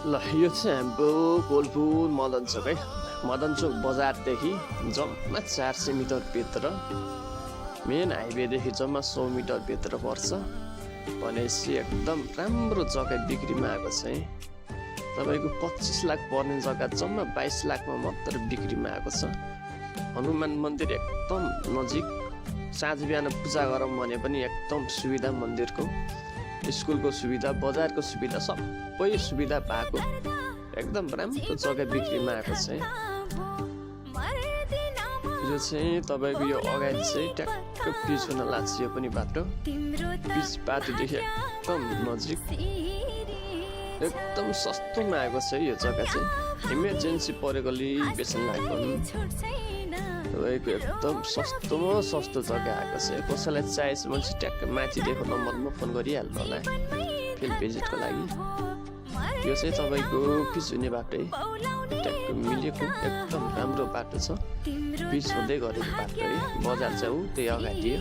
ल यो चाहिँ हाम्रो कोलपुर मदन चोक है। मदन चोक बजारदेखि जम्मा 400 मिटर भित्र, मेन हाइवेदेखि जम्मा 100 मिटर भित्र पर्छ। भनेपछि एकदम राम्रो जग्गा बिक्रीमा आएको छ है। तपाईँको 25 लाख पर्ने जग्गा जम्मा 22 लाखमा मात्र बिक्रीमा आएको छ। हनुमान मन्दिर एकदम नजिक, साँझ बिहान पूजा गरौँ भने पनि एकदम सुविधा, मन्दिरको, स्कुलको सुविधा, बजारको सुविधा, सबै सुविधा भएको एकदम राम्रो जग्गा बिक्रीमा आएको छ है। यो चाहिँ तपाईँको यो अगाडि चाहिँ ट्याक्क पिच हुन लाग्छ। यो पनि बाटो पिच बाटोदेखि एकदम नजिक, एकदम सस्तोमा आएको छ यो जग्गा चाहिँ। इमर्जेन्सी परेकोले बेच्न लागेको तपाईँको एकदम सस्तो जग्गा आएको छ। कसैलाई चाहिएछ भने चाहिँ ट्याक्क माथि दिएको नम्बरमा फोन गरिहाल्नु होला फिल्ड भिजिटको लागि। यो चाहिँ तपाईँको पिच हुने बाटो ट्याक्क मिलेको एकदम राम्रो बाटो छ। पिच हुँदै गरेको बाटो है। बजार चाहिँ हो त्यही अगाडि हो।